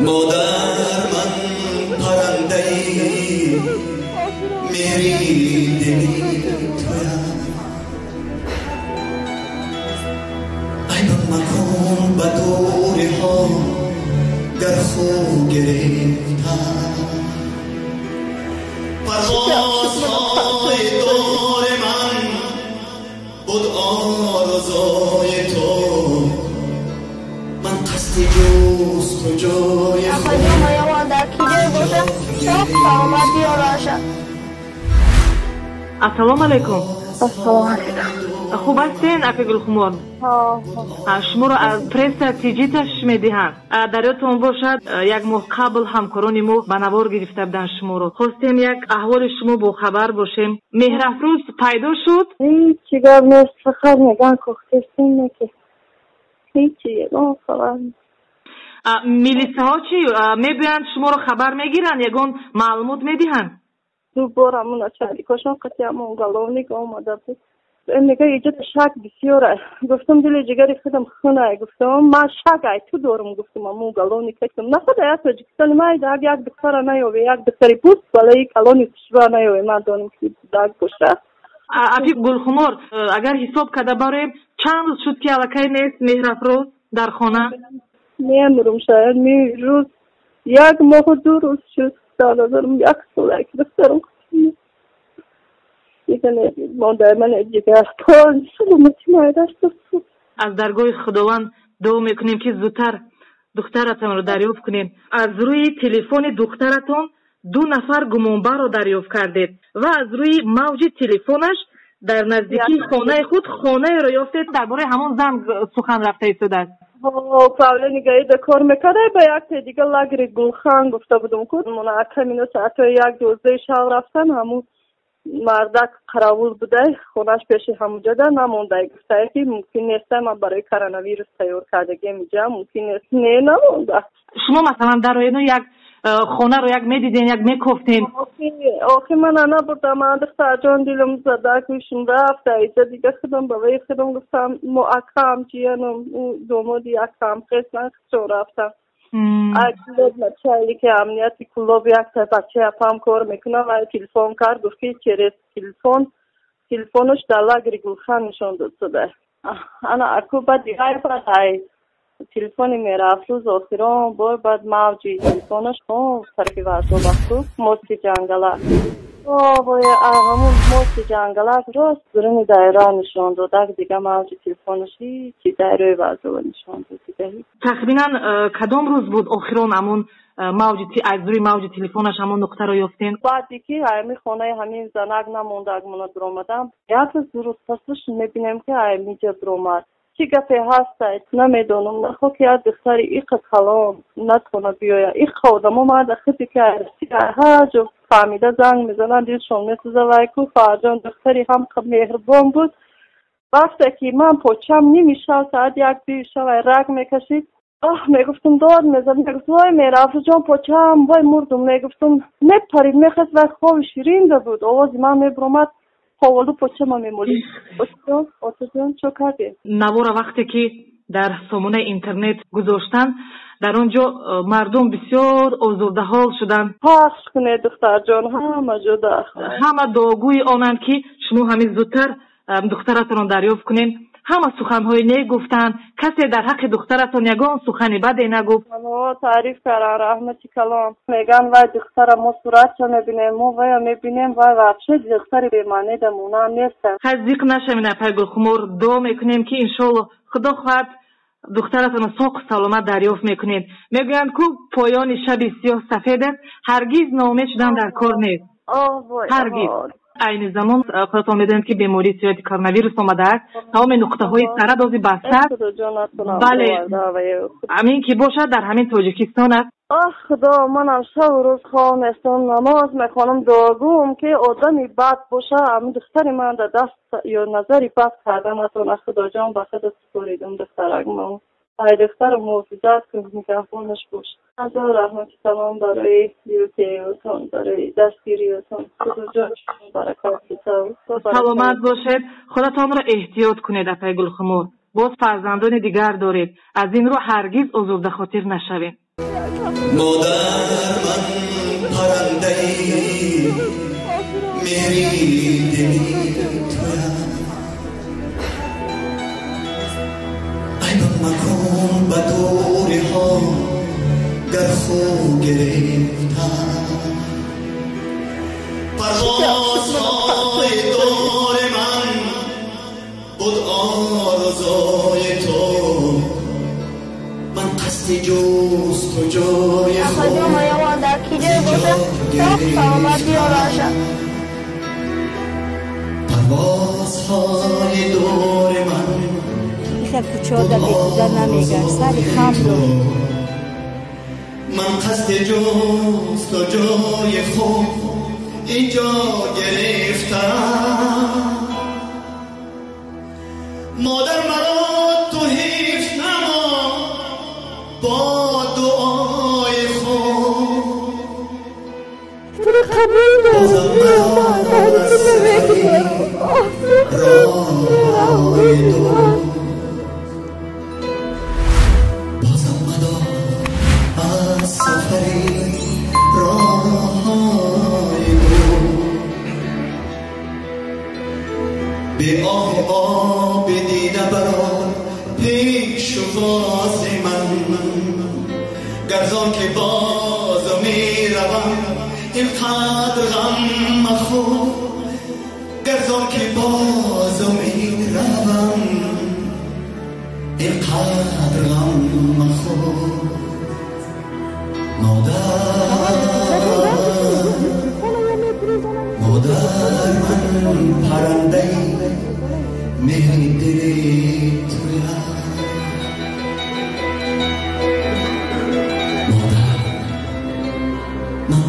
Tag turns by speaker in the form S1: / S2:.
S1: Модар, ман парандаи меҳри дили туям. Айбам макун ба дуриҳо гар ху гирифтам. Парвозҳои дури ман буд орзуи ту. Ман қасди ҷустуҷӯи худ.
S2: Ассалому алайкум.
S3: Ассалому алайкум.
S2: Хуб ҳастен, апи Гулхумор? Шуморо аз пресса тиҷи ташвиш медиҳанд. Дар ёдтон бошад, як моҳ қабл ҳамкорони мо ба навор гирифта буданд шуморо. Хостем як аҳволи шумо бохабар бошем. Меҳрафрӯз пайдо шуд?
S3: Ҳеҷ гап нест, фақат меган кохтестем, ки ҳеҷ ягон хабар нест.
S2: Милисаҳо чӣ мегӯянд, шуморо хабар мегиранд, ягон маълумот медиҳанд?
S3: Ду бор ҳамун начальникошон қатъи ҳамон уголовник омада буд. Мега иҷода шак бисёр. Гуфтам дили ҷигари худам хунай, гуфтам ман шак ай ту дорум, гуфтам ҳамун уголовник. На худа як Тоҷикистони ман як духтара наёве, як духтари буд, балаи калони хушба наёве, ман донам ки даг боша.
S2: Апи Гулхумор, агар ҳисоб карда бароем, чанд рӯз шуд ки аллакай нест Меҳрафрӯз дар хона?
S3: Мемурум, шояд рӯз як моҳу 2 рӯз шуд. Дар назарам як сол як духтарам
S2: аз даргоҳи Худованд дуо мекунем, ки зудтар духтаратонро дарёфт кунем. Аз рӯи телефони духтаратон 2 нафар гумонбарро дарёфт кардед ва аз рӯи мавҷи телефонаш дар наздикии хонаи худ хонаеро ёфтед. Дар бораи ҳамон зан сухан рафта истодааст.
S3: Управление гаида кор мекарда, ба якте дига лагери Гулхан гуфта будум, ку мона акамино соатҳои 1:12 шав рафтан, ҳамун мардак қаравул будай, хонаш пеши ҳамуҷода намондай, гуфтае ки мумкин нест, ман барои коронавирус тайёр кардагиам иҷа, мумкин нест, не намонда.
S2: Шумо масалан дароену як хонаро як медиден, як мекофтен?
S3: Охи мана набурдам, ман духтарҷон дилам зада кушм рафта иҷа, дига худам ба вай худам гуфтам мо акам ҷиянам, ӯ домоди акам хес, ман худшон рафтам. Клуб начальники амнияти клуб якта бача апам кор мекунам, ва телефон кард, гуфт ки через телефон, телефонаш дар лагери Гулхан нишон дод шуда. Ана аку баъд дигар баъд ай телефони Меҳрафрӯз охирон бор баъд мавҷи телефонаш тарафи Варзоб асту мости ҷангала. Ҳамун мости ҷангала рост дуруни дайра нишон додак, дига мавҷи телефонаш ҳичи дайраи Варзоба нишон дод, дига ҳич.
S2: Тахминан кадом рӯз буд охирон ҳамун мавҷи аз рӯи мавҷи телефонаш ҳамон нуқтаро ёфтем?
S3: Баъде ки ҳамин хонаи ҳамин занак намондак мона дуромадам, як рӯз ду рӯз пасаш мебинем ки ҳаминҷа дуромад. Чӣ гапе ҳаста намедонам, нахо ки як духтари иқа калон натона биёя. Иқа одамо ман худи ки ҳар ҷо фаҳмида занг мезананд, дилшон месӯза. Вай ку фарҷон духтари ҳам меҳрубон буд. Вақте ки ман почам ними шав соат 1-2 шав ай раг мекашид, оҳ мегуфтум, дод мезад, мегуфт вой Меҳрафрӯзҷон почам, вой мурдум, мегуфтум, мепарид, мехест, вай хоби ширин да буд, овози ман мебуромад, ховолу почама мемолид. Отаҷон, отаҷон, чо кардӣ?
S2: Навора вақте ки дар сомонаи интернет гузоштанд, дар он ҷо мардум бисёр озурдаҳол шуданд.
S3: Пахш кунед духтарҷон, ҳама ҷода.
S2: Ҳама дуогӯи онанд, ки шумо ҳамин зудтар духтаратонро дарёфт кунед. Ҳама суханҳои нек гуфтанд, касе дар ҳаққи духтаратон ягон сухани баде нагуфт.
S3: Таъриф карданд, раҳмати калом. Меган вай духтара мо суратша мебинем, мо вая мебинем, вай вообще духтари бемаънида монанд нест.
S2: Хай зиқ нашавед, апай Гулхумор, дуо мекунем ки иншоалло Худо хоҳад духтаратонро соқу саломат дарёфт мекунед. Мегӯянд ку поёни шаби сиёҳ сафед аст, ҳаргиз ноумед шудан дар кор нест. Ҳаргиз. Айни замон худатон медонед ки бемории сирояти коронавирус омадааст, тамоми нуқтаҳои сарадози баста аст. Бале, ҳамин ки бошад дар ҳамин Тоҷикистон аст.
S3: Оҳ Худо, манам шабу рӯз хоб нестам, намоз мехонам, дуогӯм ки одами бад боша, ҳамин духтари ман дар даст ё назари бад карда натонад. Худоҷон, ба худат супоридам духтаракмо. Ай духтару муҳофизат кун, нигаҳбонаш бош. Ҳазор раҳмати тамом барои дилтеётон, барои дастгириётон. Худоҷон баракат битав.
S2: Саломат бошед, худатонро эҳтиёт кунед, апай Гулхумор. Боз фарзандони дигар доред, аз ин рӯ ҳаргиз озурдахотир нашавед.
S1: Модар, ман парандаи меҳри дили туям. Айбам макун ба дуриҳо гар ху гирифтам. Парвозҳои дури ман буд орзуи ту. Ман қасди ҷустуҷӯи худ
S4: гирифтам.
S1: Парвозҳои дури ман
S5: Ихел кӯчода бехуда намегард, сари хам дор.
S1: Ман қасди ҷустуҷӯи худ инҷо гирифтам. Модар, маро ту ҳифз намо бо дуои худ.
S4: Туро қабул
S1: Бозам маро аз сафари роҳҳои дур. Бозам мадор аз сафари роҳҳои дур. Бе оҳу оби дида барор пешвози ман. Гар зон ки боз меравам, инқадр ғам махӯр. Гар зон ки боз меравам, инқадр ғам махӯр. Модар, модар, ман парандаи меҳри дили туям. Модар, ман